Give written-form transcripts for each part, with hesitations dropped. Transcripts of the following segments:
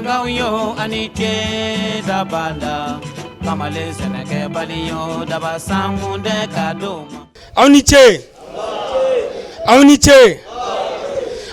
Bamanankanw yo ani ce dabada kamalen sɛnɛkɛbali yo daba sankun tɛ ka don ma. Aw ni ce, aw ni ce.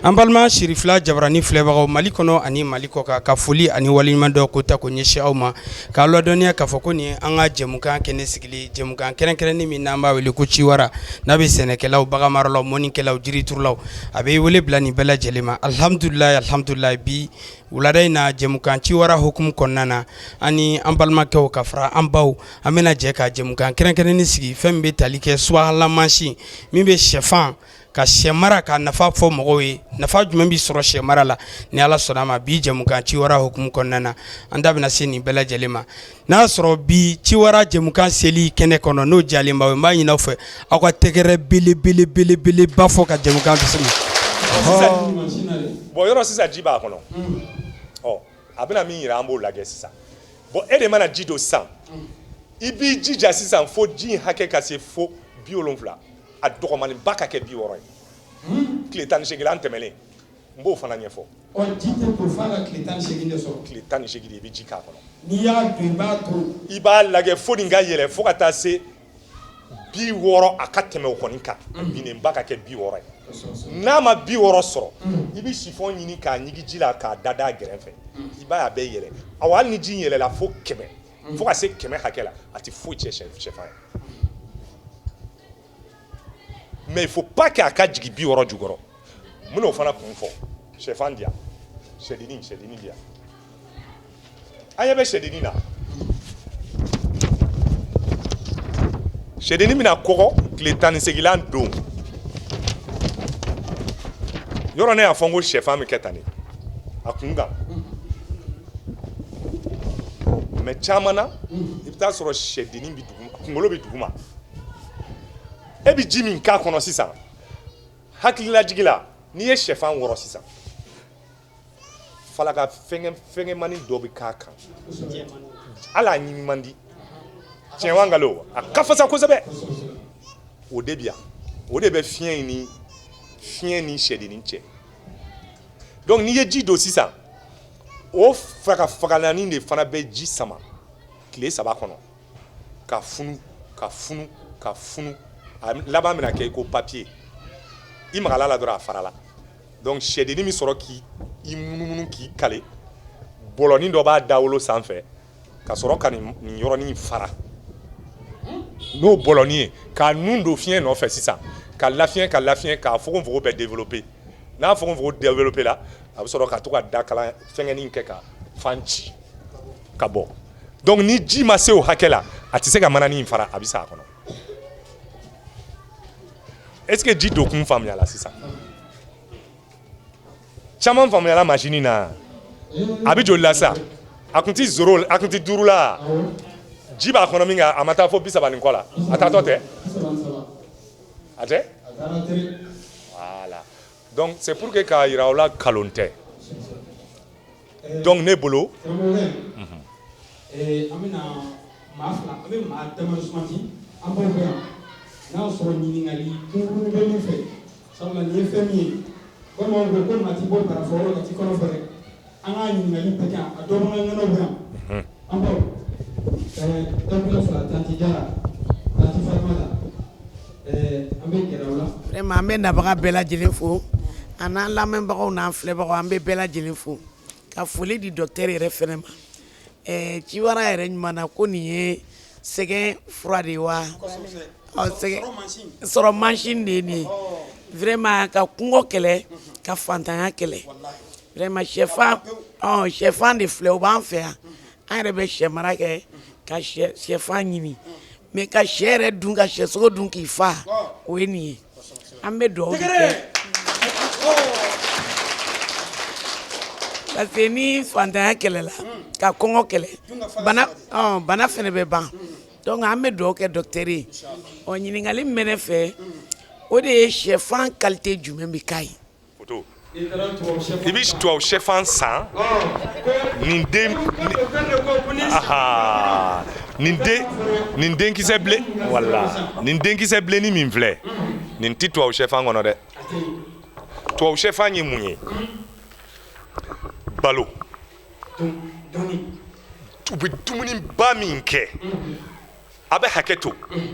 An balima Sirifila Jabarani filɛbagaw Mali kɔnɔ ani Mali kɔkan, ka foli ani waleɲumandɔn ko ta ko ɲɛsin aw ma, k'a ladɔnniya k'a fɔ ko nin an ka jɛmukan kɛnɛ sigili, jɛmukan kɛrɛnkɛrɛnnen min n'an b'a wele ko Ciwara, n'a bɛ sɛnɛkɛlaw, baganmaralaw, mɔnikɛlaw, jiriturulaw, a bɛ wele bila nin bɛɛ lajɛlen ma. Alihamdulilayi, alihamdulilayi, bi wulada in na jɛmukan Ciwara hukumu kɔnɔna na, an ni an balimakɛw ka fara an baw, an bɛna jɛ ka jɛmukan kɛrɛnkɛrɛnnen sigi, fɛn min bɛ tali kɛ subahana mansin min bɛ sɛfan ka sɛ mara ka nafa fɔ mɔgɔw ye, nafa jumɛn bɛ sɔrɔ sɛ mara la. Ni Ala sɔnna a ma, bi jɛmukan Ciwara hukumu kɔnɔna na, an da bɛna se nin bɛɛ lajɛlen ma. N'a y'a sɔrɔ bi Ciwara jɛmukan seli kɛnɛ kɔnɔ, n'o diyalen b'aw ye, n b'a ɲini aw fɛ aw ka tɛgɛrɛ belebelebelebeleba fɔ ka jɛmukan bisimila. Bon, yɔrɔ sisan ji b'a kɔnɔ. Ɔ, a bɛna min yira, an b'o lajɛ sisan. Bon, e de mana ji don sisan, i b'i jija sisan fo ji in hakɛ ka se fo 70, a dɔgɔmaninba ka kɛ 60 ye. Tile 18 an tɛmɛnen, n b'o fana ɲɛfɔ. Ɔ, ji tɛ don f'a ka tile 18 de sɔrɔ. Tile 18 de, i bɛ ji k'a kɔnɔ. N'i y'a don, i b'a to. I b'a lajɛ fo nin ka yɛlɛ fo ka taa se 60, a ka tɛmɛ o kɔni kan, a binnenba ka kɛ 60 ye. N'a ma 60 sɔrɔ, i bɛ sifɔn ɲini k'a ɲigi ji la k'a da a gɛrɛfɛ, i b'a ye a bɛ yɛlɛ. Awɔ, hali ni ji in yɛlɛla fo 100, fo ka se 100 hakɛ la, a tɛ foyi tiɲɛ sɛfan ye. Mais il faut pas que a ka jigin 60 jukɔrɔ. N bɛn'o fana kun fɔ. Sɛfan di yan, sɛdennin, sɛdennin di yan. An ɲɛ bɛ sɛdennin na. Sɛdennin bɛna kɔgɔ tile 18lan don. Yɔrɔ ne y'a fɔ n ko sɛfan bɛ kɛ tan de a kun kan, mais caman na, i bɛ taa sɔrɔ sɛdennin bɛ dugu, kunkolo bɛ duguma. E bɛ ji min k'a kɔnɔ sisan, hakililajigi la, n'i ye sɛfan wɔrɔ sisan, falaka fɛngɛ fɛngɛmani dɔ bɛ k'a kan, hali a ɲimi man di. Tiɲɛ wa nkalon? A ka fasa kosɛbɛ. O de bɛ yan, o de bɛ fiɲɛ ni sɛdennin cɛ. Donc n'i ye ji don sisan, o faga fagalanin de fana bɛ ji sama tile 3 kɔnɔ ka funu, ka funu, ka funu. A laban bɛna kɛ i ko papier, i magala la dɔrɔn, a farala. Donc sɛdennin bɛ sɔrɔ k'i munumunu k'i kale, bɔlɔnin dɔ b'a dawolo sanfɛ ka sɔrɔ ka nin yɔrɔnin fara n'o bɔlɔnin ye, k'a nun don fiɲɛ nɔfɛ sisan, ka lafiɲɛ, ka lafiɲɛ, k'a fogofogo bɛɛ développer. N'a fogofogo développer la, a bɛ sɔrɔ ka to ka dakalan fɛngɛnin kɛ ka fan ci ka bɔ. Donc ni ji ma se o hakɛ la, a tɛ se ka manani in fara, a bɛ sa a kɔnɔ. Est ce que ji don kun faamuyala sisan? Caman faamuyala machine na. A bɛ joli la sisan? A kun ti zéro, a kun ti 5 la. Ji b'a kɔnɔ min kɛ, a ma taa fo 30 ni kɔ la, a taatɔ tɛ, a tɛ. Voilà, donc c'est pour que k'a yira aw la, kalon tɛ. Donc ne bolo. An bɛna maa fila, an bɛ maa damadɔ suganti an baw bɛ yan, n'a y'a sɔrɔ ɲininkali kunkurunin bɛ min fɛ, sabula nin ye fɛn min ye, bamananw ko ko maa ti bɔ barafɔyɔrɔ ka t'i kɔnɔ fɔ dɛ. An ka ɲininkali bɛɛ kɛ yan, a dɔ b'an ka ŋanaw bɛ yan. An baw, dakuruɲɛ fila, tantie Jara, tantie Fatumata, an bɛ gɛrɛ aw la. Vraiment, an bɛ nabaga bɛɛ lajɛlen fo, a n'an lamɛnbagaw n'an filɛbagaw, an bɛ bɛɛ lajɛlen fo, ka foli di docteur yɛrɛ fɛnɛ ma. Ciwara yɛrɛ ɲuman na ko nin ye sɛgɛn fura de ye wa? Ɔ, sɛgɛn sɔrɔ machine de ye nin ye. Vraiment, ka kɔngɔ kɛlɛ, ka fantanya kɛlɛ. Vraiment, sɛfan, ɔ, sɛfan de filɛ, o b'an fɛ yan. An yɛrɛ bɛ sɛ mara kɛ ka sɛ sɛfan ɲini, mais ka sɛ yɛrɛ dun, ka sɛ sogo dun k'i fa, o ye nin ye. An bɛ dugawu de kɛ, parce que ni fantanya kɛlɛla, ka kɔngɔ kɛlɛ, bana, ɔ, bana fɛnɛ bɛ ban. Donc an bɛ dugawu kɛ docteur ye. Ɔ, ɲininkali min bɛ ne fɛ, o de ye sɛfan qualité jumɛn bɛ k'a ye? Photo. I bɛ tubabu sɛfan san. Nin den, aha, nin denkisɛ bilen, wala nin denkisɛ bilenni min filɛ nin, ti tubabu sɛfan kɔnɔ dɛ. Tubabu sɛfan ye mun ye? Balo. U bɛ dumuniba min kɛ, a bɛ hakɛ to,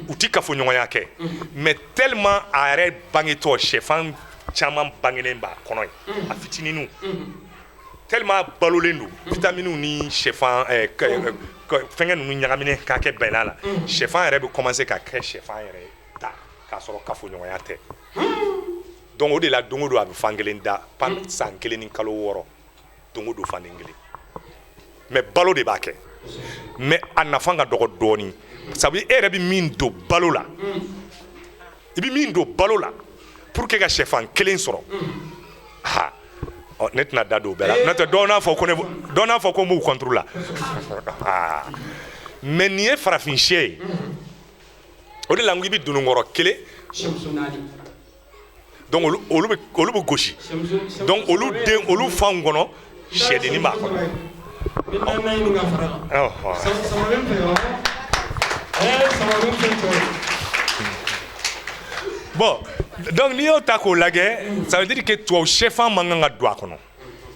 u ti kafoɲɔgɔnya kɛ, mais tellement a yɛrɛ bangetɔ, sɛfan caman bangelen b'a kɔnɔ yen, a fitininw, tellement balolen don vitaminiw ni sɛfan fɛngɛ ninnu ɲagaminen k'a kɛ bɛnna la, sɛfan yɛrɛ bɛ commencer ka kɛ sɛfan yɛrɛ ta k'a sɔrɔ kafoɲɔgɔnya tɛ. Donc o de la, don o don a bɛ fan kelen da san 1 ni kalo 6, don o don fanden kelen. Mais balo de b'a kɛ, mais a nafa ka dɔgɔ dɔɔni, sabu e yɛrɛ bɛ min don balo la, i bɛ min don balo la pour que ka sɛfan kelen sɔrɔ, ha, ɔ, ne tɛna da don o bɛɛ la, n'o tɛ dɔw n'a fɔ ko ne dɔw n'a fɔ ko n b'u contre la. Mais nin ye farafin sɛ ye, o de la n ko i bɛ dononkɔrɔ kelen. Donc olu bɛ gosi, donc olu den, olu fanw kɔnɔ, sɛdennin b'a kɔnɔ. N bɛ naani ɲini ka fara kan. Saba bɛ n fɛ wa? Saba bɛ n fɛ tɔ. Bon, donc n'i y'o ta k'o lajɛ, ça veut dire que tubabu sɛfan man kan ka don a kɔnɔ,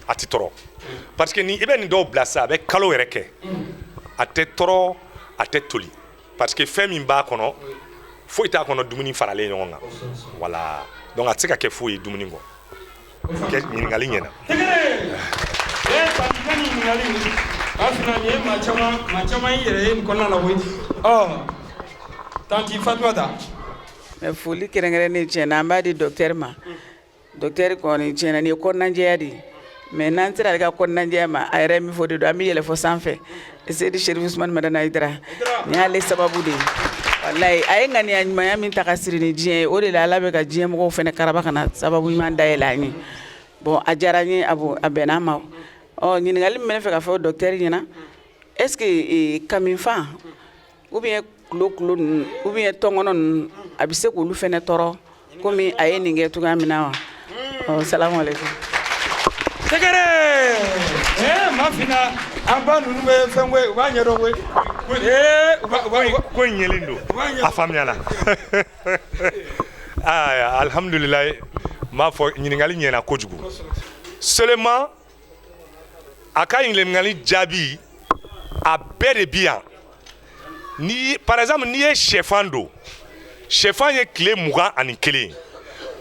a tɛ tɔɔrɔ, parce que ni i bɛ nin dɔw bila sisan, a bɛ kalo yɛrɛ kɛ, a tɛ tɔɔrɔ, a tɛ toli, parce que fɛn min b'a kɔnɔ, foyi t'a kɔnɔ dumuni faralen ɲɔgɔn kan. Voilà, donc a tɛ se ka kɛ foyi ye dumuni kɔ. Kɛ ɲininkali ɲɛna. Tɛgɛrɛ tantie ka nin ɲininkali, Bafina, nin ye maa caman y'i yɛrɛ ye nin kɔnɔna la koyi. Ɔ, tantie Fatumata. Mais foli kɛrɛnkɛrɛnnen, tiɲɛna, an b'a di docteur ma. Docteur kɔni, tiɲɛna, nin ye kɔnɔnajɛya de ye, mais n'an sera ale ka kɔnɔnajɛya ma, a yɛrɛ ye min fɔ de don, an bɛ yɛlɛ fɔ sanfɛ. Seydi Chérif Ousmane Madani Haïdara, nin y'ale sababu de ye. Walayi, a ye ŋaniya ɲumanya min ta ka siri ni diɲɛ ye, o de la Ala bɛ ka diɲɛ mɔgɔw fana karaba ka na sababu ɲuman dayɛlɛ an ye. Bon, a diyara n ye, a bɛnna ma. Ɔ, ɲininkali min bɛ ne fɛ ka fɔ docteur ɲɛna, est ce que kamifan ou bien kulo ninnu ou bien tɔnkɔnɔ ninnu, a bɛ se k'olu fana tɔɔrɔ komi a ye nin kɛ cogoya min na wa? Ɔ, salamu aleykum. Tɛgɛrɛ. Mafina, an ba ninnu bɛ fɛn koyi, u b'a ɲɛdɔn koyi. U b'a Ko in ɲɛlen don. U b'a ɲɛdɔn. A faamuyala. Aa, alhamdulilayi, n b'a fɔ ɲininkali ɲɛna kojugu. Seulement a ka ɲininkali jaabi, a bɛɛ de bi yan. Ni par exemple n'i ye sɛfan don, sɛfan ye tile 21 ye,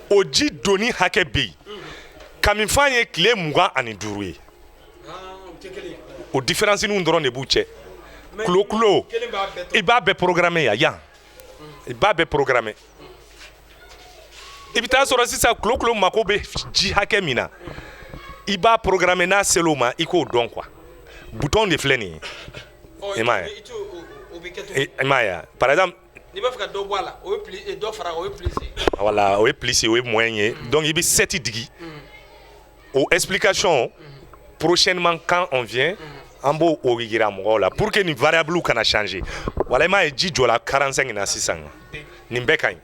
o ji donni hakɛ bɛ yen. Kamifan ye tile 25 ye, o différence ninw dɔrɔn de b'u cɛ. Kulo kulo, i b'a bɛɛ programmer yan yan, i b'a bɛɛ programmer. I bɛ taa sɔrɔ sisan kulo kulo mako bɛ ji hakɛ min na, i b'a programmer, n'a ser'o ma, i k'o dɔn quoi. Bouton de filɛ nin ye, i m'a ye, i m'a ye, par exemple. N'i b'a fɛ ka dɔ bɔ a la, o ye plus, dɔ fara, o ye plus ye. Voilà, o ye plus ye, o ye moyen ye. Donc i bɛ 7 digi. O explication, prochainement quand on vient, an b'o o yira mɔgɔw la pour que nin variable kana changer. Voilà, i m'a ye, ji jɔla 45 na sisan, nin bɛɛ ka ɲi,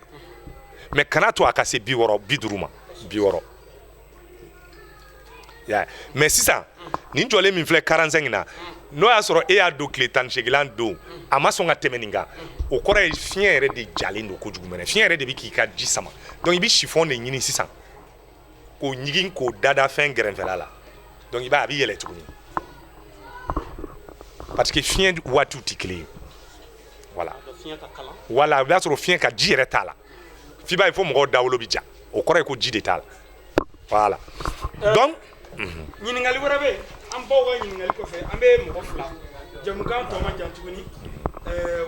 mais kana to a ka se 60, 50 ma, 60 ya. Mais sisan nin jɔlen min filɛ 45 na, n'o y'a sɔrɔ e y'a don tile 18 don, a ma sɔn ka tɛmɛ nin kan, o kɔrɔ ye fiɲɛ yɛrɛ de jalen don kojugu mɛnɛ, fiɲɛ yɛrɛ de bɛ k'i ka ji sama. Donc i bɛ chiffon de ɲini sisan k'o ɲigin k'o dada fɛn gɛrɛfɛla la. Donc i b'a ye, a bɛ yɛlɛ tuguni, parce que fiɲɛ waatiw tɛ kelen ye. Voilà, o b'a sɔrɔ fiɲɛ ka ji yɛrɛ t'a la f'i b'a ye fo mɔgɔw dawolo bɛ ja, o kɔrɔ ye ko ji de t'a la. Voilà, donc. Ɲininkali wɛrɛ bɛ yen. An baw ka ɲininkali kɔfɛ, an bɛ mɔgɔ fila. Jamukan tɔ man jan tuguni,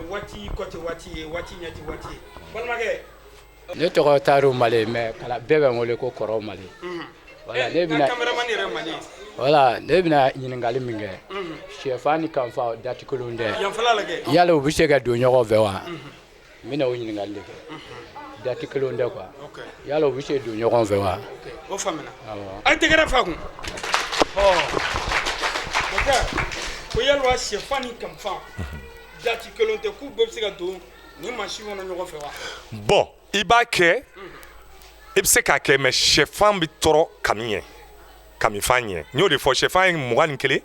waati kɔ tɛ waati ye, waati ɲɛ tɛ waati ye, balimakɛ. Ne tɔgɔ Tayiru Male, mais kala bɛɛ bɛ n wele ko Kɔrɔ Male. Voilà, ne bɛna cameraman yɛrɛ Male. Voilà, ne bɛna ɲininkali min kɛ, sɛfan ni kanfa dati kelenw tɛ. Yanfɔlɔ lajɛ. Yala u bɛ se ka don ɲɔgɔn fɛ wa? N bɛna o ɲininkali de kɛ. Dati kelenw tɛ quoi. Yala u bɛ se don ɲɔgɔn fɛ wa? O faamuna. Awɔ. A ye tɛgɛrɛ fa kun. Ɔ, docteur, ko yalima sɛfan ni kanfan dati kelenw tɛ, k'u bɛɛ bɛ se ka don nin mansin kɔnɔ ɲɔgɔn fɛ wa? Bon, i b'a kɛ, i bɛ se k'a kɛ, mais sɛfan bɛ tɔɔrɔ kami ɲɛ, kamifan ɲɛ. N y'o de fɔ, sɛfan ye 21,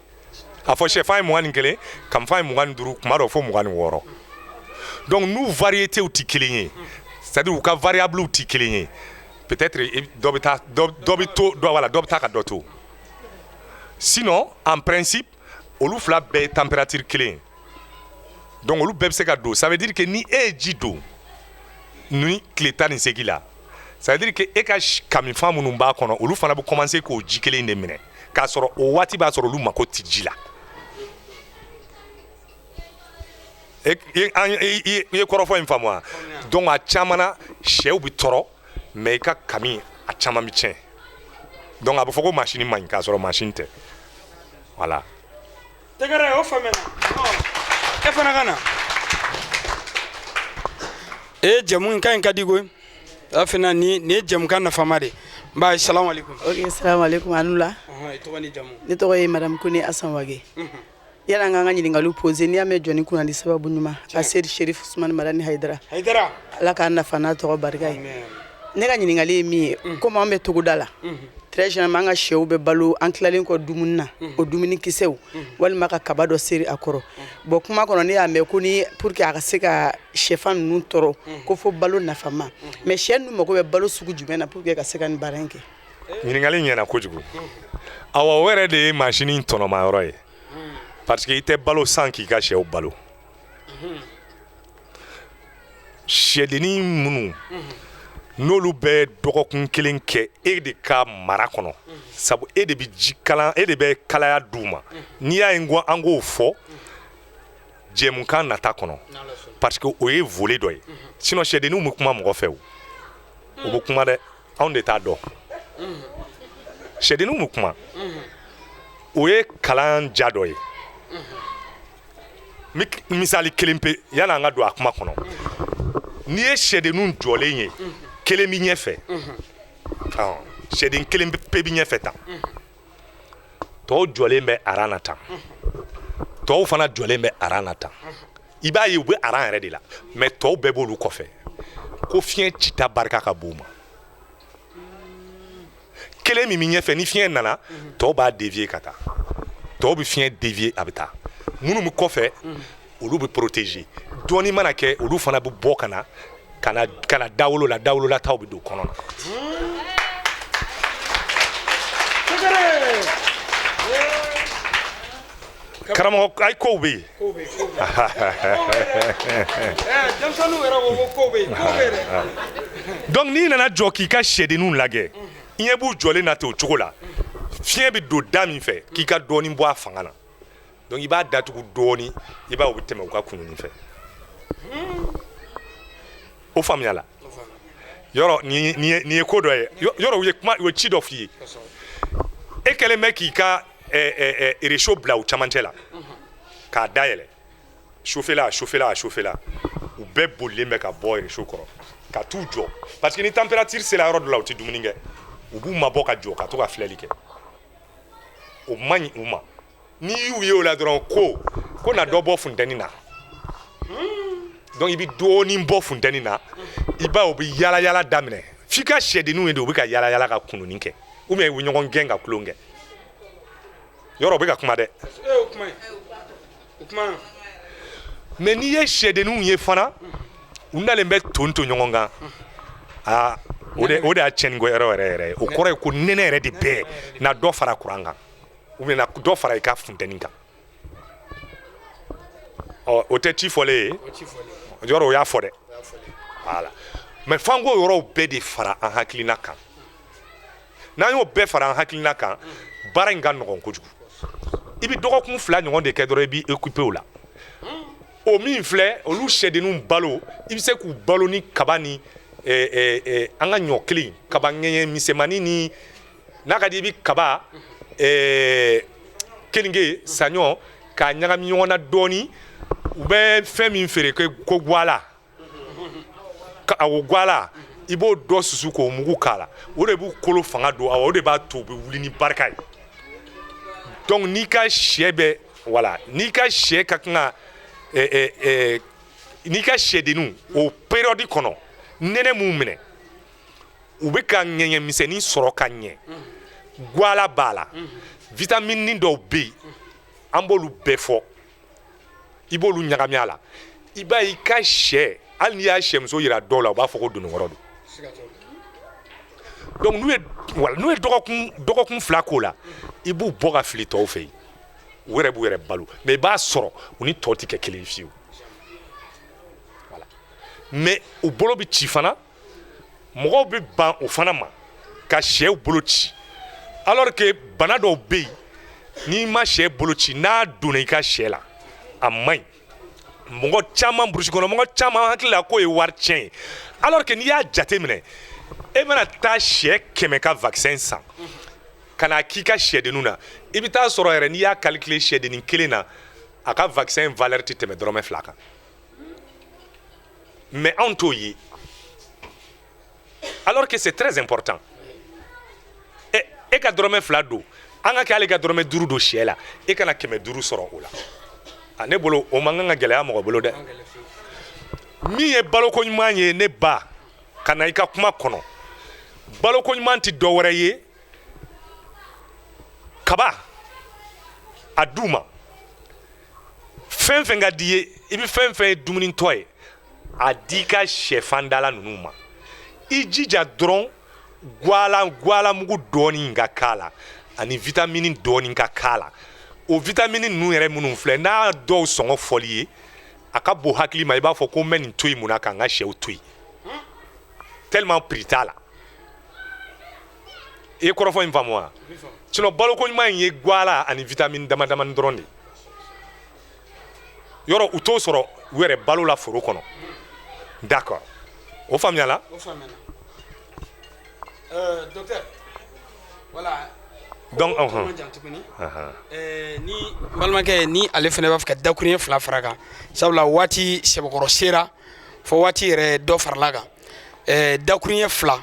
a fɔ sɛfan ye 21, kamifan ye 25, kuma dɔ fo 26. Donc n'u variétés tɛ kelen ye, c'est à dire u ka variables tɛ kelen ye, peut-être dɔ bɛ taa, dɔ bɛ to dɔ, voilà, dɔ bɛ taa ka dɔ to. Sinon, en principe, Olu fila bɛɛ ye température kelen ye, donc olu bɛɛ bɛ se ka don. Ça veut dire que ni e ye ji don ni tile 18 la, ça veut dire que e ka kamifan minnu b'a kɔnɔ, olu fana bɛ commencer k'o ji kelen de minɛ, k'a sɔrɔ o waati b'a sɔrɔ olu mako tɛ ji la. E i ye kɔrɔfɔ in faamu wa? Donc a caman na, sɛw bɛ tɔɔrɔ, mais i ka kami a caman bɛ tiɲɛ. Donc a bɛ fɔ ko machine man ɲi, k'a sɔrɔ machine tɛ. Voilà. Tɛgɛrɛ o faamuyana. E fana ka na e jamu in ka ɲi, ka di koyi. A fana nin ye jamukan nafama de. N ba, salamu aleykum. Ok, salamu aleykum. A la. I tɔgɔ ni jamu? Ne tɔgɔ ye madame Kone Asan Wage. Yala an k'an ka ɲininkaliw posé, n'i y'a mɛn jɔnni kunnandi sababu ɲuman, a Seyidi Sherif Usumani Madani Hayidara. Hayidara. Ala k'an nafa n'a tɔgɔ barika ye. Ne ka ɲininkali ye min ye, komi an bɛ togoda la, très généralement an ka sɛw bɛ balo an tilalen kɔ dumuni na, o dumuni kisɛw walima ka kaba dɔ seri a kɔrɔ. Bon, kuma kɔnɔ ne y'a mɛn ko ni pour que a ka se ka sɛfan ninnu tɔɔrɔ, ko fo balo nafama. Mais sɛ ninnu mago bɛ balo sugu jumɛn na pour que ka se ka nin baara in kɛ? Ɲininkali ɲɛna kojugu. Awa, o yɛrɛ de ye masini tɔnɔma yɔrɔ ye, parce que i tɛ balo san k'i ka sɛw balo. Sɛdennin minnu n'olu bɛ dɔgɔkun kelen kɛ e de ka mara kɔnɔ, sabu e de bɛ ji kalan, e de bɛ kalaya d'u ma. N'i y'a ye ko an k'o fɔ jɛmukan nata kɔnɔ, parce que o ye volet dɔ ye. Sinon sɛdenninw bɛ kuma mɔgɔ fɛ, o u bɛ kuma dɛ, anw de t'a dɔn. Sɛdenninw bɛ kuma, o ye kalan ja dɔ ye. Misali kelen pe yanni an ka don a kuma kɔnɔ, n'i ye sɛdenninw jɔlen ye, kelen bɛ ɲɛfɛ, sɛden kelen pe bɛ ɲɛfɛ tan, tɔw jɔlen bɛ aran na tan, tɔw fana jɔlen bɛ aran na tan. I b'a ye u bɛ aran yɛrɛ de la, mais tɔw bɛɛ b'olu kɔfɛ, ko fiɲɛ cita barika ka bon u ma. Kelen min bɛ ɲɛfɛ, ni fiɲɛ nana, tɔw b'a dévier ka taa, tɔw bɛ fiɲɛ dévier, a bɛ taa. Minnu bɛ kɔfɛ, olu bɛ protéger. Dɔɔni mana kɛ, olu fana bɛ bɔ ka na ka na ka na dawolo la, dawolola taw bɛ don kɔnɔ na. Karamɔgɔ, ayi, kow bɛ yen. Denmisɛnninw yɛrɛ ko ko bɛ yen, ko bɛ yen dɛ. Donc n'i nana jɔ k'i ka sɛdenninw lajɛ, i ɲɛ b'u jɔlen na ten o cogo la, fiɲɛ bɛ don da min fɛ, k'i ka dɔɔni bɔ a fanga na. Donc i b'a datugu dɔɔni, i b'a ye u bɛ tɛmɛ u ka kununi fɛ. O faamuya la yɔrɔ nin ye ko dɔ ye. Yɔrɔ u ye kuma, u ye ci dɔ f'i ye. E kɛlen bɛ k'i ka réchaud bila u camancɛ la k'a dayɛlɛ, chauffé-la, a chauffé-la, a chauffé-la, u bɛɛ bolilen bɛ ka bɔ réchaud kɔrɔ ka t'u jɔ, parce que ni température sera yɔrɔ dɔ la, u tɛ dumuni kɛ, u b'u mabɔ ka jɔ ka to ka filɛli kɛ. O man ɲi u ma. N'i y'u ye o la dɔrɔn, ko na dɔ bɔ funtɛni na. Donc i bɛ dɔɔnin bɔ funtɛni na, i b'a ye u bɛ yala yala daminɛ. F'i ka sɛdenninw ye de, u bɛ ka yala yala ka kununi kɛ, ou bien u bɛ ɲɔgɔn gɛn ka tulon kɛ. Yɔrɔ u bɛ ka kuma dɛ. Mais n'i ye sɛdenninw ye fana, u nalen bɛ ton ton ɲɔgɔn kan, aa, o de y'a tiɲɛni ko yɔrɔ yɛrɛ yɛrɛ ye. O kɔrɔ ye ko nɛnɛ yɛrɛ de bɛɛ na dɔ fara kuran kan, ou bien na dɔ fara i ka funtɛni kan. Ɔ, o tɛ ci fɔlen ye yɔrɔ, o y'a fɔ dɛ. Voilà, mais f'an k'o yɔrɔw bɛɛ de fara an hakilina kan. N'an y'o bɛɛ fara an hakilina kan, baara in ka nɔgɔn kojugu. I bɛ dɔgɔkun 2 ɲɔgɔn de kɛ dɔrɔn, i b'i occupé o la. O min filɛ, olu sɛdenninw balo, i bɛ se k'u balo ni kaba ni an ka ɲɔ kelen, kaba ŋɛɲɛ misɛnmanin, ni n'a ka di i bɛ kaba, keninge, saɲɔ k'a ɲagami ɲɔgɔn na dɔɔni. U bɛ fɛn min feere ko gwala, o gwala, i b'o dɔ susu k'o mugu k'a la, o de b'u kolo fanga don. Awɔ, o de b'a to u bɛ wuli ni barika ye. Donc n'i ka sɛ bɛ, voilà, n'i ka sɛ ka kan ka n'i ka sɛdenninw o période kɔnɔ, nɛnɛ m'u minɛ, u bɛ ka ŋɛɲɛ misɛnnin sɔrɔ ka ɲɛ, gwala b'a la, vitamine dɔw bɛ yen, an b'olu bɛɛ fɔ, i b'olu ɲagami a la. I b'a ye i ka sɛ, hali n'i y'a sɛmuso yira dɔw la, u b'a fɔ ko dononkɔrɔ don. Donc n'u ye, voilà, n'u ye dɔgɔkun 2 k'o la, i b'u bɔ ka fili tɔw fɛ yen. U yɛrɛ b'u yɛrɛ balo, mais i b'a sɔrɔ u ni tɔw tɛ kɛ kelen ye fiyewu. Voilà, mais u bolo bɛ ci fana, mɔgɔw bɛ ban o fana ma ka sɛw bolo ci, alors que bana dɔw bɛ yen, n'i ma sɛ bolo ci, n'a donna i ka sɛ la, a man ɲi. Mɔgɔ caman, burusi kɔnɔ mɔgɔ caman hakili la k'o ye wari tiɲɛ ye, alors que n'i y'a jateminɛ, e bɛna taa sɛ 100 ka vaccin san ka na k'i ka sɛdenninw na, i bɛ taa sɔrɔ yɛrɛ, n'i y'a calculer, sɛdennin kelen na, a ka vaccin valeur tɛ tɛmɛ dɔrɔmɛ 2 kan. Mais anw t'o ye, alors que c'est très important. E ka dɔrɔmɛ 2 don, an ka kɛ hali ka dɔrɔmɛ 5 don sɛ la, e kana 500 sɔrɔ o la. A ne bolo, o man kan ka gɛlɛya mɔgɔ bolo dɛ. Min ye baloko ɲuman ye, ne ba, ka na i ka kuma kɔnɔ, baloko ɲuman tɛ dɔ wɛrɛ ye, kaba a d'u ma, fɛn fɛn ka di ye, i bɛ fɛn fɛn ye dumunitɔ ye, a di i ka sɛfan dala ninnu ma. I jija dɔrɔn, gwala gwalamugu dɔɔni ka k'a la, ani vitamini dɔɔni ka k'a la. O vitamini ninnu yɛrɛ minnu filɛ, n'a dɔw sɔngɔ fɔli ye, a ka bon hakili ma. I b'a fɔ ko n bɛ nin to yen mun na ka n ka sɛw to yen, tellement prix t'a la. I ye kɔrɔfɔ in faamu wa? Sinon baloko ɲuman in ye gwala ani vitamini dama damani dɔrɔn de ye. Yɔrɔ u t'o sɔrɔ u yɛrɛ balo la foro kɔnɔ. D'accord, o faamuyala? O faamuyana, docteur, voilà. Donc kuma jan tuguni. Ni n balimakɛ, ni ale fana b'a fɛ ka dakuruɲɛ 2 fara kan, sabula waati sɛbɛkɔrɔ sera fo waati yɛrɛ dɔ farala kan, dakuruɲɛ 2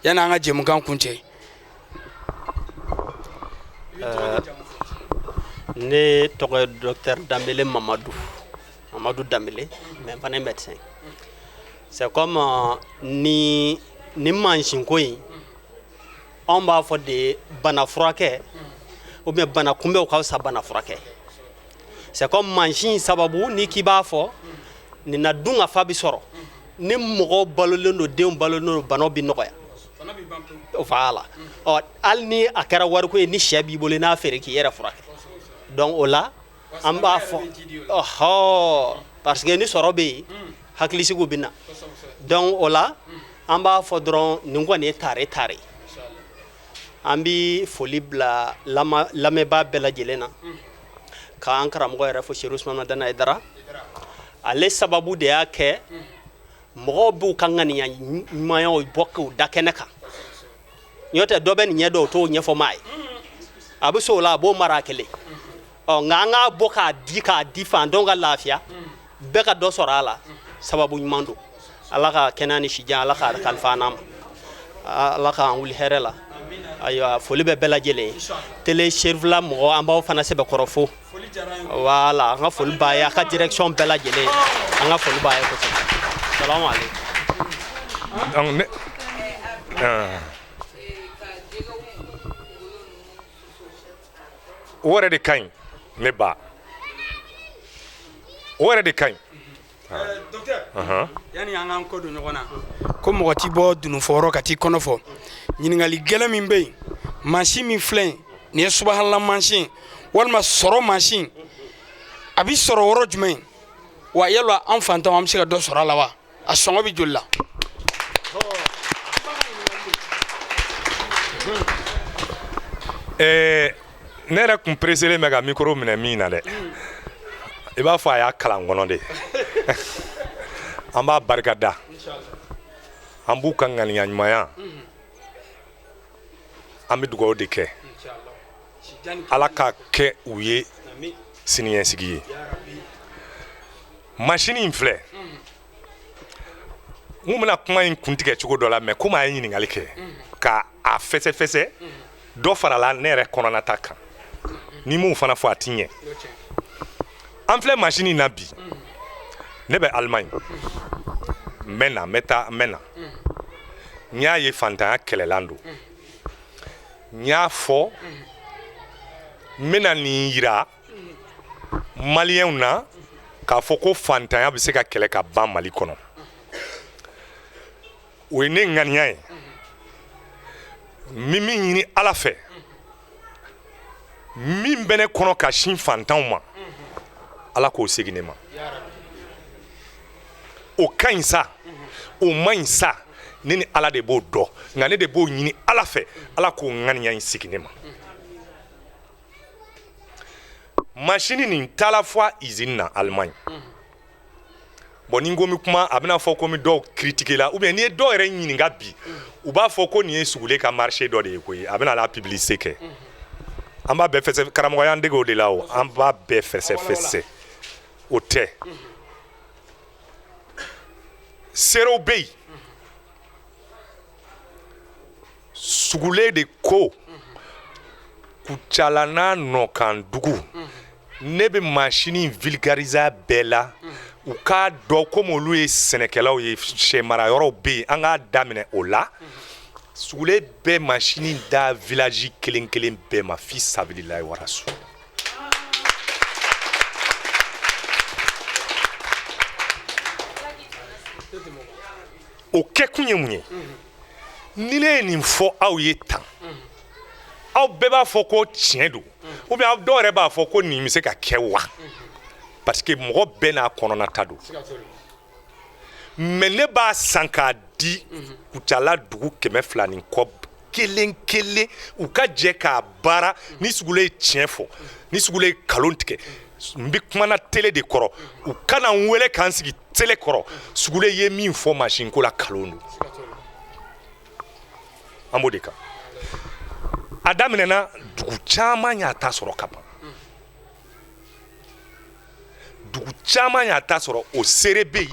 yanni an ka jɛmukan kun cɛ. Ne tɔgɔ ye docteur Danbele Mamadu, Mamadu Danbele, mais n fana ye médecin. C'est comme ni mansin ko in, anw b'a fɔ de bana furakɛ ou bien bana kunbɛn, o ka fisa bana furakɛ. C'est comme mansin sababu ni k'i b'a fɔ nin na, dun ka fa bi sɔrɔ ni mɔgɔw balolen don, denw balolen don, banaw bi nɔgɔya. Voilà. Ɔ, hali ni a kɛra wariko ye, ni sɛ b'i bolo, i n'a feere k'i yɛrɛ furakɛ. Donc o la, an b'a fɔ ɔhɔ, parce que ni sɔrɔ bɛ yen, hakilisigiw bɛ na. Donc o la, an b'a fɔ dɔrɔn, nin kɔni ye tare tare. An bi foli bila lamɛnbaa bɛɛ lajɛlen na, k'an karamɔgɔ yɛrɛ fo, Seru Usumani Madani Hayidara. Ale sababu de y'a kɛ mɔgɔw b'u ka ŋaniya ɲumanyaw bɔ k'u da kɛnɛ kan. N'o tɛ, dɔ bɛ nin ɲɛ dɔn, o t'o ɲɛfɔ maa ye, a bɛ se o la, a b'o mara a kelen. Ɔ, nka an k'a bɔ k'a di fantanw ka lafiya, bɛɛ ka dɔ sɔrɔ a la. Sababu ɲuman don. Ala ka kɛnɛya ni sijan, Ala ka kalifa an ma, Ala k'an wuli hɛrɛ la. Ayiwa, foli bɛ bɛɛ lajɛlen ye. Télé Cherifla mɔgɔ, an b'aw fana sɛbɛkɔrɔ fo. Voilà, an ka foli b'a ye, a ka direction bɛɛ lajɛlen, an ka foli b'a ye kosɛbɛ. Salamu aleykum. Donc ne o yɛrɛ de ka ɲi, ne ba, o yɛrɛ de ka ɲi. Docteur, yanni an k'an kɔ don ɲɔgɔn na, ko mɔgɔ t'i bɔ dununfɔyɔrɔ ka t'i kɔnɔ fɔ, ɲininkali gɛlɛn min bɛ yen, mansin min filɛ nin ye, subahana mansin walima sɔrɔ mansin, a bɛ sɔrɔ yɔrɔ jumɛn? Wa yala an fantanw, an bɛ se ka dɔ sɔrɔ a la wa? A sɔngɔ bɛ joli la? Ne yɛrɛ kun pressélen bɛ ka micro minɛ min na dɛ, i b'a fɔ a y'a kalan kɔnɔ de. An b'a barika da, an b'u ka ŋaniya ɲumanya, an bɛ dugawu de kɛ, Ala ka kɛ u ye siniɲɛsigi ye. Masini in filɛ, n kun bɛna kuma in kuntigɛ cogo dɔ la, mais komi a ye ɲininkali kɛ ka a fɛsɛfɛsɛ, dɔ farala ne yɛrɛ kɔnɔnata kan, ni m'o fana fɔ, a ti ɲɛ. An filɛ masini in na bi, ne bɛ Allemagne, n bɛ na, n bɛ taa, n bɛ na. N y'a ye fantanya kɛlɛlan don. N y'a fɔ n bɛna nin yira maliyɛnw na k'a fɔ ko fantanya bɛ se ka kɛlɛ ka ban Mali kɔnɔ. O ye ne ŋaniya ye. N bɛ min ɲini Ala fɛ, Min bɛ ne kɔnɔ ka sin fantanw ma, Ala k'o segin ne ma. O ka ɲi sa, o man ɲi sa, ne ni Ala de b'o dɔn, nka ne de b'o ɲini Ala fɛ, Ala k'o ŋaniya in segin ne ma. Masini nin taala fɔ usine na Allemagne. Bon, ni n ko n bɛ kuma, a bɛna fɔ ko n bɛ dɔw critiquer la, ou bien n'i ye dɔw yɛrɛ ɲininka bi, u b'a fɔ ko nin ye Sugule ka marché dɔ de ye koyi, a bɛna la publicité kɛ. An b'a bɛɛ fɛsɛ, karamɔgɔ y'an dege o de la o, an b'a bɛɛ fɛsɛ fɛsɛ. O tɛ. Seerew bɛ yen. Sugule de ko Kucala n'a nɔkan dugu, ne bɛ masini vulgariser bɛɛ la, u k'a dɔn komi olu ye sɛnɛkɛlaw ye, sɛ mara yɔrɔw bɛ yen, an k'a daminɛ o la. Sugule bɛ masini da village kelen kelen bɛɛ ma fi sabililayi warasu. O kɛkun ye mun ye? Ni ne ye nin fɔ aw ye tan, aw bɛɛ b'a fɔ ko tiɲɛ don, ou bien dɔw yɛrɛ b'a fɔ ko nin bɛ se ka kɛ wa, parce que mɔgɔ bɛɛ n'a kɔnɔnata don. Mais ne b'a san k'a di Kucala dugu 200 ni kɔ kelen kelen, u ka jɛ k'a baara. Ni Sugule ye tiɲɛ fɔ, ni Sugule ye nkalon tigɛ, n bɛ kumana télé de kɔrɔ, u kana n wele k'an sigi télé kɔrɔ. Sugule ye min fɔ mansin ko la, nkalon don. An b'o de kan. A daminɛna, dugu caman y'a ta sɔrɔ ka ban, dugu caman y'a ta sɔrɔ. O seere bɛ yen,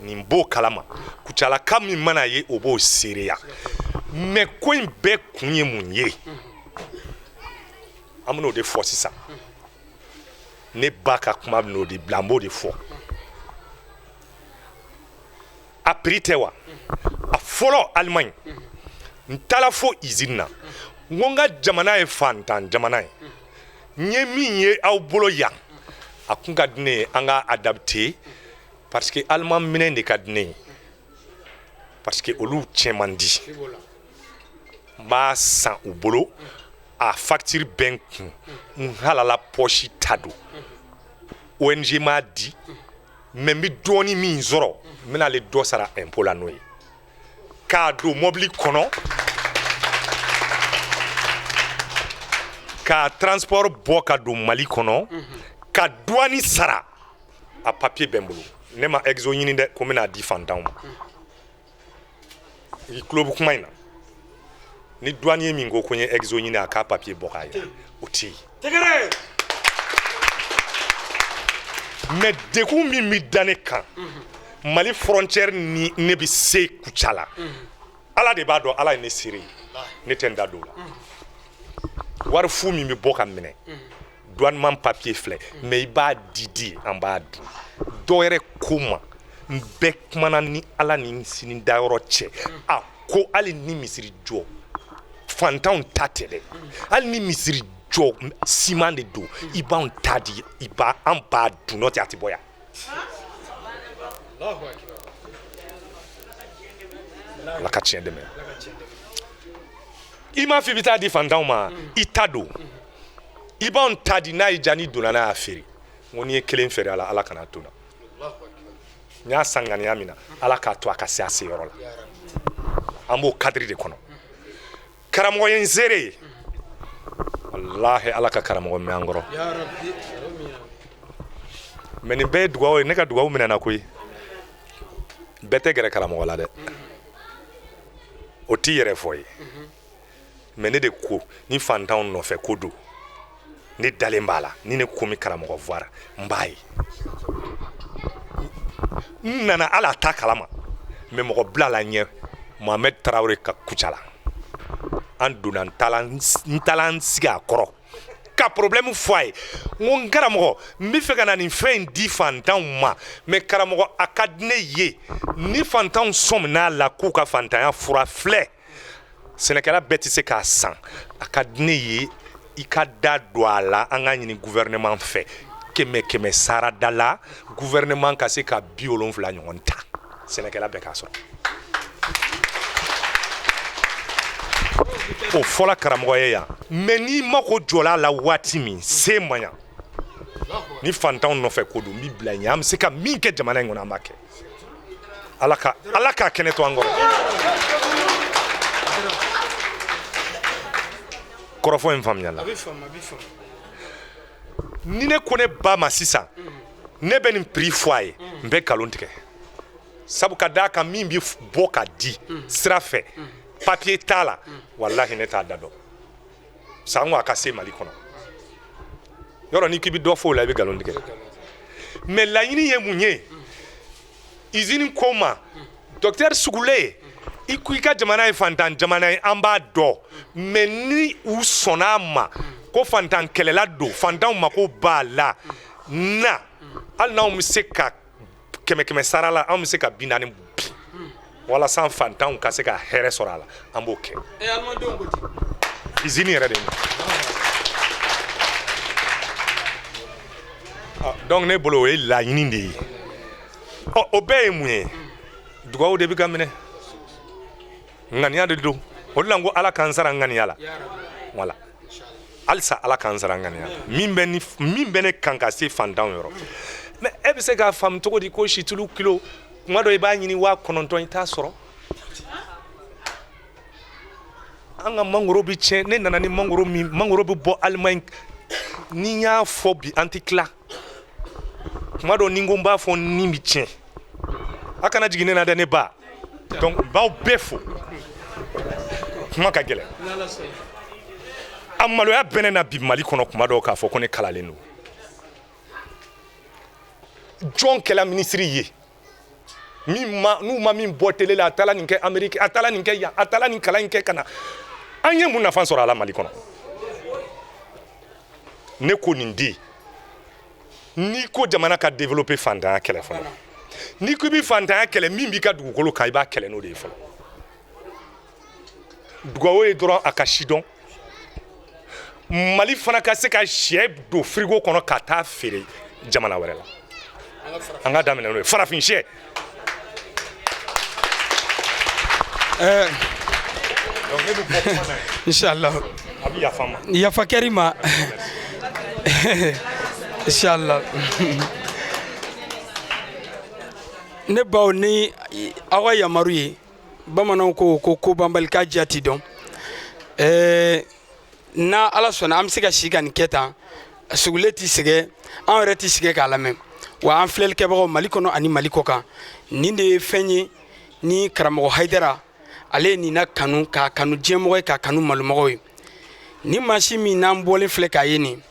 nin b'o kalama. Kucalaka min mana ye, o b'o seereya. Mais ko in bɛɛ kun ye mun ye? An bɛn'o de fɔ sisan. Ne ba ka kuma bɛn'o de bila, an b'o de fɔ. A prix tɛ wa? A fɔlɔ, Allemagne, n taara fo usine na, n ko n ka jamana ye fantan jamana ye, n ye min ye aw bolo yan, a kun ka di ne ye an ka adapter, parce que allemand minɛn de ka di ne ye, parce que olu tiɲɛ man di. N b'a san u bolo, a facture bɛ n kun, n halala poche ta don, ONG m'a di, mais n bɛ dɔɔni min sɔrɔ, n bɛna ale dɔ sara impôt la n'o ye, k'a don mobili kɔnɔ, ka transport bɔ ka don Mali kɔnɔ, ka douane sara. A papier bɛ n bolo. Ne ma exo ɲini dɛ, ko n bɛna di fantanw ma. I tulo bɛ kuma in na. Ni douanier min ko ko n ye exo ɲini, a k'a papier bɔ k'a yira, o tɛ yen. Mais degun min bɛ da ne kan Mali frontière ni ne bɛ se Kucala, Ala de b'a dɔn, Ala ye ne seere ye, ne tɛ n da don o la. Wari fu min bɛ bɔ ka minɛ, douanement papier filɛ, mais i b'a di di, an b'a dun. Dɔ wɛrɛ ko ma, n bɛɛ kumana ni Ala ni sini dayɔrɔ cɛ, a ko hali ni misiri jɔ, fantanw ta tɛ dɛ, hali ni misiri jɔ siman de don, i b'anw ta di, i b'a an b'a dun, n'o tɛ a tɛ bɔ yan. Ala ka tiɲɛ dɛmɛ. I m'a fɔ i bɛ taa di fantanw ma, i ta don, i b'anw ta di. N'a y'i diya, n'i donna n'a y'a feere, n ko n'i ye kelen feere a la, Ala kana to n na. N y'a san ŋaniya min na, Ala k'a to a ka se a seyɔrɔ la. An b'o cadre de kɔnɔ. Karamɔgɔ ye n seere ye, walahi, Ala ka karamɔgɔ mɛn an kɔrɔ. Mais nin bɛɛ ye dugawu ye, ne ka dugawu minɛna koyi. Bɛɛ tɛ gɛrɛ karamɔgɔ la dɛ, o t'i yɛrɛ fɔ ye. Mais ne de ko ni fantanw nɔfɛ ko don, ne dalen b'a la. Ni ne ko mi karamɔgɔ voir, n b'a ye. N nana hali a ta kalama, mais mɔgɔ bilala ɲɛ, Mohamed Tarawele ka Kucala. An donna, n taala n sigi a kɔrɔ ka problème fɔ a ye. N ko n karamɔgɔ, n bɛ fɛ ka na nin fɛn in di fantanw ma, mais karamɔgɔ, a ka di ne ye ni fantanw sɔmin'a la k'u ka fantanya fura filɛ, sɛnɛkɛla bɛɛ tɛ se k'a san, a ka di ne ye i ka da don a la, an ka ɲini gouvernement fɛ, 100 100 sarada la, gouvernement ka se ka 70 ɲɔgɔn ta, sɛnɛkɛla bɛɛ k'a sɔrɔ. O fɔla karamɔgɔ ye yan, mais n'i mako jɔla a la waati min, se ma ɲa ni fantanw nɔfɛ ko don, n b'i bila ɲɛ. An bɛ se ka min kɛ jamana in kɔnɔ, an b'a kɛ. Ala ka Ala k'a kɛnɛ to an kɔrɔ. Kɔrɔfɔ in faamuyala? Ni ne ko ne ba ma sisan, ne bɛ nin prix fɔ a ye, n bɛ nkalon tigɛ, sabu ka d'a kan min bɛ bɔ ka di sira fɛ, papier t'a la, walahi ne t'a da dɔn. Sango a ka se Mali kɔnɔ yɔrɔ, n'i k'i bɛ dɔ fɔ o la, i bɛ nkalon tigɛ. Mais laɲini ye mun ye? Usine ko ma, docteur Sugule, i ko i ka jamana ye fantan jamana ye, an b'a dɔn. Mais ni u sɔnna a ma ko fantan kɛlɛla don, fantanw mako b'a la na, hali n'anw bɛ se ka kɛmɛ kɛmɛ sara la, anw bɛ se ka 40 bi walasa fantanw ka se ka hɛrɛ sɔrɔ a la, an b'o kɛ. Usine yɛrɛ de ye. Donc ne bolo, o ye laɲini de ye. Ɔ, o bɛɛ ye mun ye? Dugawu de bɛ ka minɛ, ŋaniya de don. O de la n ko Ala k'an sara ŋaniya la. Wala halisa Ala k'an sara ŋaniya la. Min bɛ ni min bɛ ne kan ka se fantanw yɔrɔ. Mais e bɛ se k'a faamu cogo di ko situlu kilo, kuma dɔ i b'a ɲini 9000, i t'a sɔrɔ? An ka mangoro bɛ tiɲɛ. Ne nana ni mangoro min, mangoro bɛ bɔ Alimaɲi. Ni n y'a fɔ bi, an tɛ tila. Kuma dɔ ni n ko n b'a fɔ, nin bɛ tiɲɛ. A kana jigin ne na dɛ, ne ba. Donc n b'aw bɛɛ fo. Kuma ka gɛlɛn, a maloya bɛ ne na bi Mali kɔnɔ kuma dɔw k'a fɔ ko ne kalalen don. Jɔn kɛla minisiri ye min ma, n'u ma min bɔ télé la, a taala nin kɛ Amérique, a taala nin kɛ yan, a taala nin kalan in kɛ ka na, an ye mun nafa sɔrɔ a la Mali kɔnɔ? Ne ko nin di, n'i ko jamana ka développer, fantanya kɛlɛ fɔlɔ. N'i ko i bɛ fantanya kɛlɛ, min b'i ka dugukolo kan, i b'a kɛlɛ n'o de ye fɔlɔ. Dugawu ye dɔrɔn a ka si dɔn, Mali fana ka se ka sɛ don frigo kɔnɔ ka taa feere jamana wɛrɛ la. An ka daminɛ n'o ye, farafin sɛ. Donc ne bɛ bɔ kuma na yen. Inshallah. A bɛ yafa n ma. Yafa kɛr'i ma, inshallah. Ne baw, ni aw ka yamaru ye, bamananw ko ko ko banbali k'a diya ti dɔn. N'a Ala sɔnna, an bɛ se ka si ka nin kɛ tan. Sugule ti sɛgɛ, an yɛrɛ ti sɛgɛ k'a lamɛn. Wa an filɛlikɛbagaw Mali kɔnɔ ani Mali kɔ kan, nin de ye fɛn ye ni karamɔgɔ Hayidara ale ye nin na kanu, k'a kanu diɲɛmɔgɔ ye, k'a kanu malomɔgɔw ye. Ni mansin min n'an bɔlen filɛ k'a ye nin,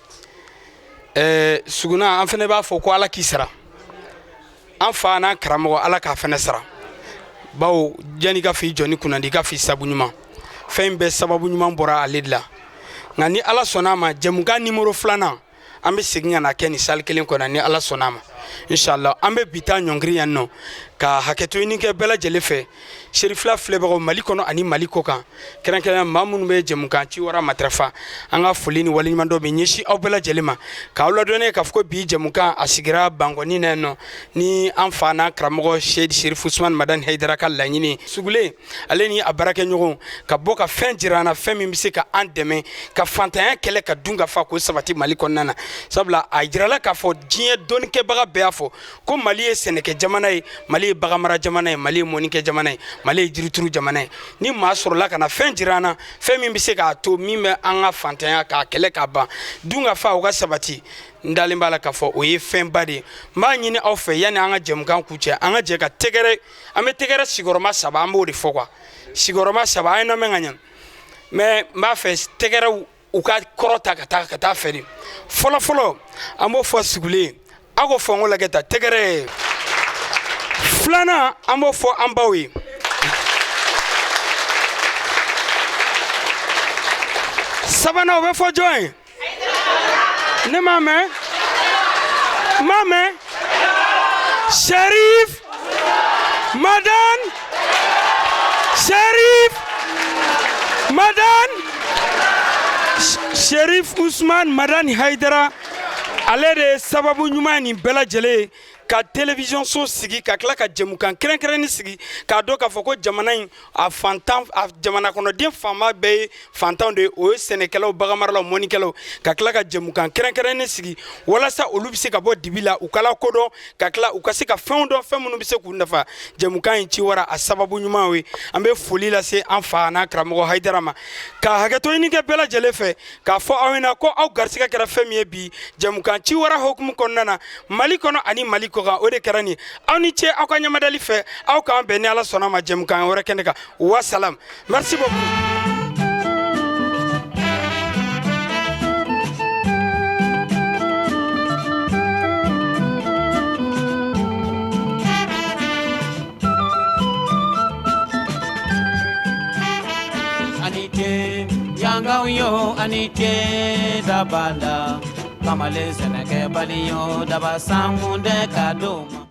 Suguna, an fana b'a fɔ ko Ala k'i sara, an fa n'an karamɔgɔ, Ala k'a fana sara. Bawo yanni ka f'i jɔ ni kunnandi, ka f'i sabu ɲuman, fɛn bɛɛ sababu ɲuman bɔra ale de la. Nka ni Ala sɔnna a ma, jɛmukan nimoro 2nan, an bɛ segin ka na kɛ nin salle kelen kɔnɔ, ni Ala sɔnna a ma, inshallah. An bɛ bi taa ɲɔngiri yan nɔ ka hakɛto ɲini kɛ bɛɛ lajɛlen fɛ, Serifila filɛbagaw Mali kɔnɔ ani Mali kɔ kan, kɛrɛnkɛrɛnnenya maa minnu bɛ jɛmukan Ciwara matarafa. An ka foli ni waleɲumandɔn bɛ ɲɛsin aw bɛɛ lajɛlen ma, k'aw ladɔnniya k'a fɔ ko bi jɛmukan a sigira Bankɔni na yan nɔ, ni an fa n'an karamɔgɔ Seyidi Serifu Usumani Madani Hayidara ka laɲini. Sugule ale ni a baarakɛɲɔgɔnw ka bɔ ka fɛn jira an na, fɛn min bɛ se ka an dɛmɛ ka fantanya kɛlɛ, ka dun ka fa k'o sabati Mali kɔnɔna na. Sabula a jirala k'a fɔ diɲɛ dɔnnikɛbaga bɛɛ y'a fɔ ko Mali ye sɛnɛkɛ jamana ye, Mali ye baganmara jamana ye, Mali ye mɔnikɛ jamana ye, Mali ye jirituru jamana ye. Ni maa sɔrɔla ka na fɛn jira an na, fɛn min bɛ se k'a to min bɛ an ka fantanya k'a kɛlɛ k'a ban, dun ka fa o ka sabati, n dalen b'a la k'a fɔ o ye fɛnba de ye. N b'a ɲini aw fɛ, yanni an ka jɛmukan kuncɛ, an ka jɛ ka tɛgɛrɛ, an bɛ tɛgɛrɛ sigiyɔrɔma 3, an b'o de fɔ quoi, sigiyɔrɔma 3. An ye lamɛn ka ɲɛ, mais n b'a fɛ tɛgɛrɛw u ka kɔrɔta ka taa fɛ de. Fɔlɔ fɔlɔ, an b'o fɔ Sugule, aw ko fɔ n ko lajɛ ta. Tɛgɛrɛ filanan, an b'o fɔ an baw ye. Sabanan, o bɛ fɔ jɔn ye? Ne m'a mɛn, n m'a mɛn. Sherif Madan, Sherif Madan, Sherif Usman Madani Haidara, ale de ye sababu ɲuman nin bɛɛ lajɛlen ye. Ka télévision so sigi, ka tila ka jɛmukan kɛrɛnkɛrɛnni sigi, k'a dɔn k'a fɔ ko jamana in a fantan, a jamana kɔnɔden fanba bɛɛ ye fantanw de ye, o ye sɛnɛkɛlaw, baganmaralaw, mɔnikɛlaw, ka tila ka jɛmukan kɛrɛnkɛrɛnni sigi walasa olu bɛ se ka bɔ dibi la, u ka lakodɔn, ka tila u ka se ka fɛnw dɔn, fɛn minnu bɛ se k'u nafa. Jɛmukan in Ciwara, a sababu ɲuman ye, an bɛ foli lase an fa n'a karamɔgɔ Hayidara ma, ka hakɛto ɲini kɛ bɛɛ lajɛlen fɛ, k'a fɔ aw ɲɛna ko aw garisigɛ kɛra fɛn min ye bi jɛmukan Ciwara hukumu kɔnɔna na, Mali kɔnɔ ani Mali kɔkan, o de kɛra nin. Aw ni ce aw ka ɲamadali fɛ. Aw k'an bɛn ni Ala sɔnna ma jɛmukan wɛrɛ kɛnɛ kan. Wasalam, merci beaucoup. Ani ce yangaw yo, ani ce dabala, kamalen sɛnɛkɛbali yo, daba sankun tɛ ka d'o ma.